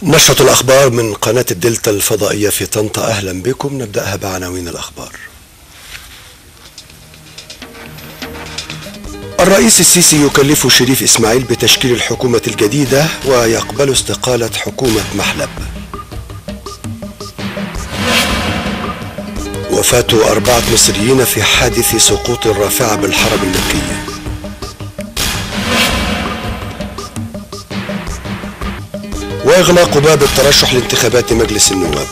نشرة الأخبار من قناة الدلتا الفضائية في طنطا. أهلا بكم. نبدأها بعناوين الأخبار. الرئيس السيسي يكلف شريف إسماعيل بتشكيل الحكومة الجديدة ويقبل استقالة حكومة محلب. وفاة 4 مصريين في حادث سقوط الرافعة بالحرم المكي. وإغلاق باب الترشح لانتخابات مجلس النواب.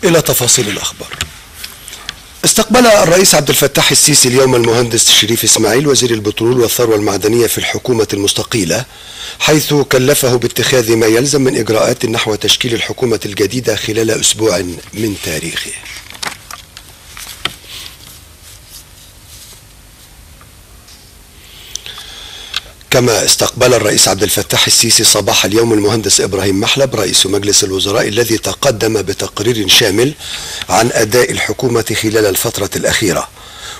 إلى تفاصيل الأخبار. استقبل الرئيس عبد الفتاح السيسي اليوم المهندس شريف إسماعيل وزير البترول والثروة المعدنية في الحكومة المستقيلة، حيث كلفه باتخاذ ما يلزم من إجراءات نحو تشكيل الحكومة الجديدة خلال أسبوع من تاريخه. كما استقبل الرئيس عبد الفتاح السيسي صباح اليوم المهندس إبراهيم محلب رئيس مجلس الوزراء الذي تقدم بتقرير شامل عن أداء الحكومة خلال الفترة الأخيرة.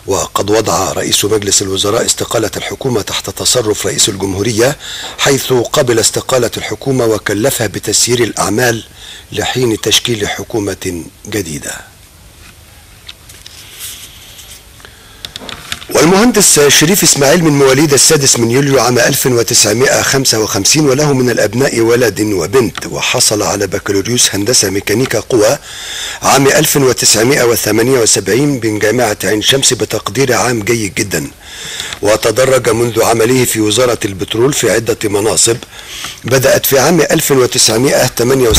وقد وضع رئيس مجلس الوزراء استقالة الحكومة تحت تصرف رئيس الجمهورية، حيث قبل استقالة الحكومة وكلفها بتسيير الأعمال لحين تشكيل حكومة جديدة. والمهندس شريف إسماعيل من مواليد 6 يوليو عام 1955، وله من الأبناء ولد وبنت، وحصل على بكالوريوس هندسة ميكانيكا قوى عام 1978 من جامعة عين شمس بتقدير عام جيد جدا. وتدرج منذ عمله في وزارة البترول في عدة مناصب، بدأت في عام 1978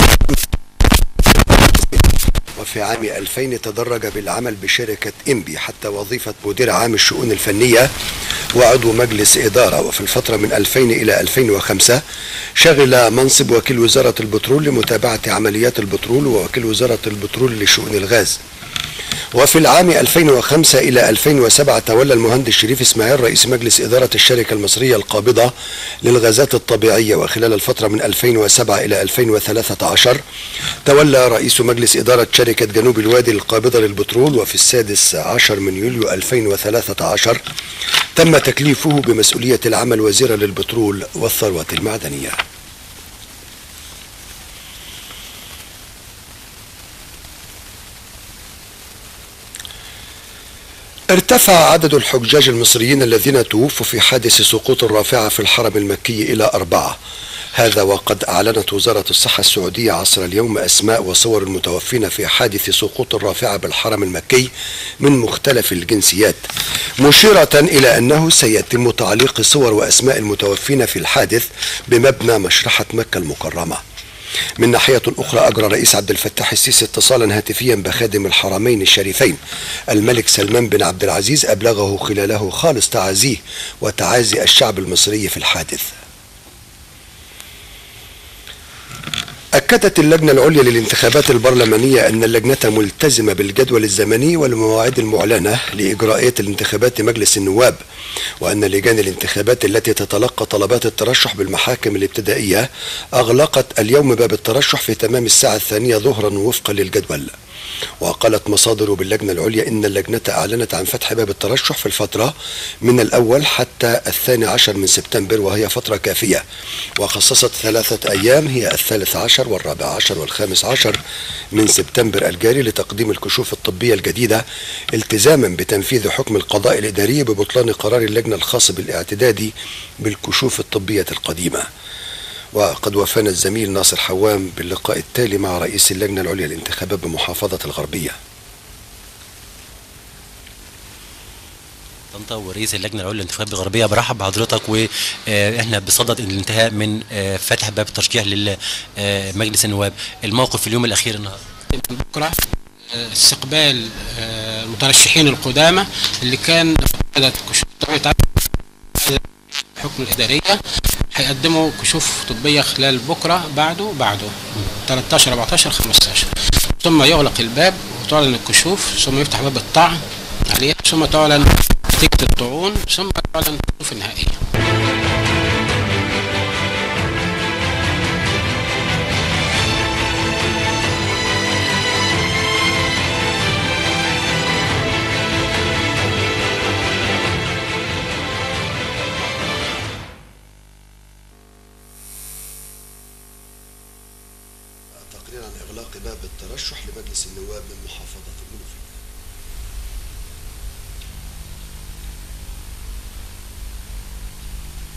وفي عام 2000 تدرج بالعمل بشركة إنبي حتى وظيفة مدير عام الشؤون الفنية وعضو مجلس إدارة. وفي الفترة من 2000 إلى 2005 شغل منصب وكيل وزارة البترول لمتابعة عمليات البترول ووكيل وزارة البترول لشؤون الغاز. وفي العام 2005 إلى 2007 تولى المهندس شريف إسماعيل رئيس مجلس إدارة الشركة المصرية القابضة للغازات الطبيعية. وخلال الفترة من 2007 إلى 2013 تولى رئيس مجلس إدارة شركة جنوب الوادي القابضة للبترول. وفي 16 من يوليو 2013 تم تكليفه بمسؤولية العمل وزيرا للبترول والثروة المعدنية. ارتفع عدد الحجاج المصريين الذين توفوا في حادث سقوط الرافعة في الحرم المكي إلى 4. هذا وقد أعلنت وزارة الصحة السعودية عصر اليوم أسماء وصور المتوفين في حادث سقوط الرافعة بالحرم المكي من مختلف الجنسيات، مشيرة إلى أنه سيتم تعليق صور وأسماء المتوفين في الحادث بمبنى مشرحة مكة المكرمة. من ناحية أخرى أجرى الرئيس عبد الفتاح السيسي اتصالا هاتفيا بخادم الحرمين الشريفين الملك سلمان بن عبد العزيز، أبلغه خلاله خالص تعازيه وتعازي الشعب المصري في الحادث. أكدت اللجنة العليا للانتخابات البرلمانية أن اللجنة ملتزمة بالجدول الزمني والمواعيد المعلنة لإجراءات الانتخابات مجلس النواب، وأن لجان الانتخابات التي تتلقى طلبات الترشح بالمحاكم الابتدائية أغلقت اليوم باب الترشح في تمام الساعة 2 ظهرا وفقا للجدول. وقالت مصادر باللجنة العليا إن اللجنة أعلنت عن فتح باب الترشح في الفترة من الأول حتى 12 من سبتمبر، وهي فترة كافية، وخصصت 3 أيام هي 13 و14 و15 من سبتمبر الجاري لتقديم الكشوف الطبية الجديدة، التزاما بتنفيذ حكم القضاء الإداري ببطلان قرار اللجنة الخاص بالاعتداد بالكشوف الطبية القديمة. وقد وافانا الزميل ناصر حوام باللقاء التالي مع رئيس اللجنة العليا للانتخابات بمحافظة الغربية. طنطا ورئيس اللجنة العليا للانتخابات بالغربية، برحب بحضرتك، واحنا بصدد الانتهاء من فتح باب الترشيح لمجلس النواب. الموقف في اليوم الأخير النهارده بكره استقبال المترشحين القدامى اللي كان الحكم الإدارية هيقدموا كشوف طبية خلال بكرة بعده 13 14 15، ثم يغلق الباب وتعلن الكشوف، ثم يفتح باب الطعن عليها، ثم تعلن نتيجة الطعون، ثم تعلن الكشوف النهائية. باب الترشح لمجلس النواب من محافظة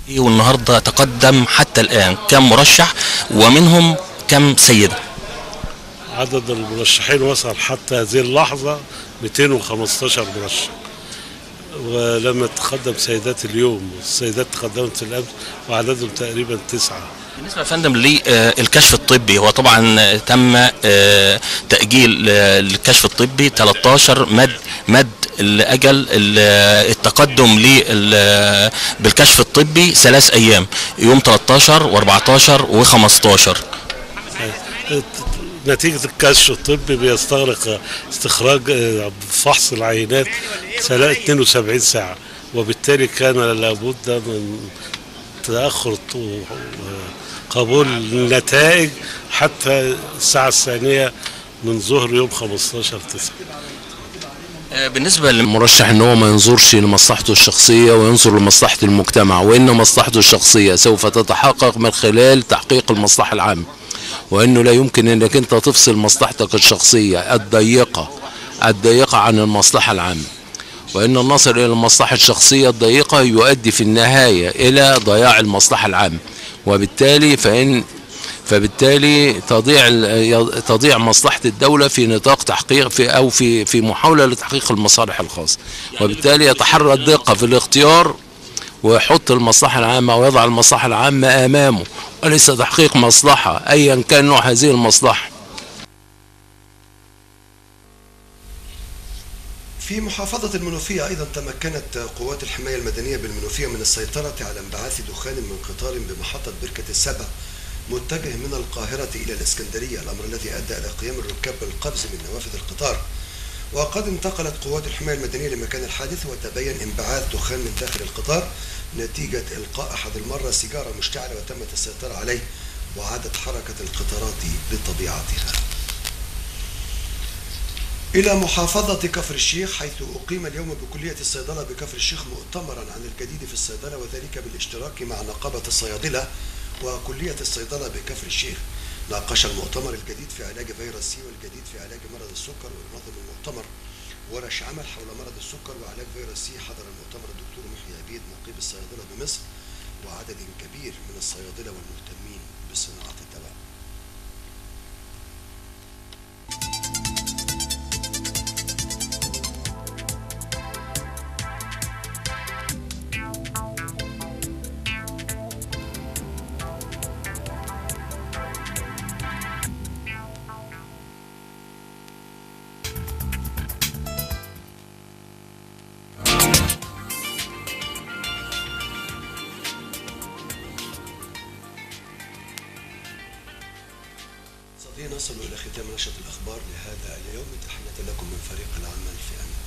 المنوفية. والنهارده تقدم حتى الآن كم مرشح ومنهم كم سيدة؟ عدد المرشحين وصل حتى هذه اللحظة 215 مرشح، ولما تقدم سيدات اليوم والسيدات تقدمت الأمس وعددهم تقريبا 9. بالنسبة يا فندم للكشف الطبي، هو طبعا تم تأجيل الكشف الطبي 13 مد الأجل التقدم بالكشف الطبي 3 أيام، يوم 13 و14 و15. نتيجة الكشف الطبي بيستغرق استخراج فحص العينات 72 ساعة، وبالتالي كان لابد من تأخر قبول النتائج حتى الساعة الثانية من ظهر يوم 15/9. بالنسبة المرشح ان هو ما ينظرش لمصلحته الشخصية وينظر لمصلحة المجتمع، وان مصلحته الشخصية سوف تتحقق من خلال تحقيق المصلحة العامة، وانه لا يمكن انك انت تفصل مصلحتك الشخصية الضيقة عن المصلحة العامة، وان النظر الى المصلحة الشخصية الضيقة يؤدي في النهاية الى ضياع المصلحة العامة، فبالتالي تضيع مصلحة الدولة في نطاق تحقيق في محاولة لتحقيق المصالح الخاصة، وبالتالي يتحرى الدقة في الاختيار ويحط المصلحة العامة ويضع المصلحة العامة أمامه وليس تحقيق مصلحة أيا كان نوع هذه المصلحة. في محافظة المنوفية أيضا تمكنت قوات الحماية المدنية بالمنوفية من السيطرة على انبعاث دخان من قطار بمحطة بركة السبع متجه من القاهرة إلى الإسكندرية، الأمر الذي أدى إلى قيام الركاب بالقفز من نوافذ القطار. وقد انتقلت قوات الحماية المدنية لمكان الحادث وتبين انبعاث دخان من داخل القطار نتيجة إلقاء أحد المرة سيجارة مشتعلة وتمت السيطرة عليه، وعادت حركة القطارات لطبيعتها. إلى محافظة كفر الشيخ، حيث أقيم اليوم بكلية الصيدلة بكفر الشيخ مؤتمرا عن الجديد في الصيدلة، وذلك بالاشتراك مع نقابة الصيادلة وكلية الصيدلة بكفر الشيخ. ناقش المؤتمر الجديد في علاج فيروس سي والجديد في علاج مرض السكر، وينظم المؤتمر ورش عمل حول مرض السكر وعلاج فيروس سي. حضر المؤتمر الدكتور محي عبيد نقيب الصيادلة بمصر وعدد كبير من الصيادلة والمهتمين بصناعة الدواء. نصل إلى ختام نشرة الأخبار لهذا اليوم. تحية لكم من فريق العمل في أمان.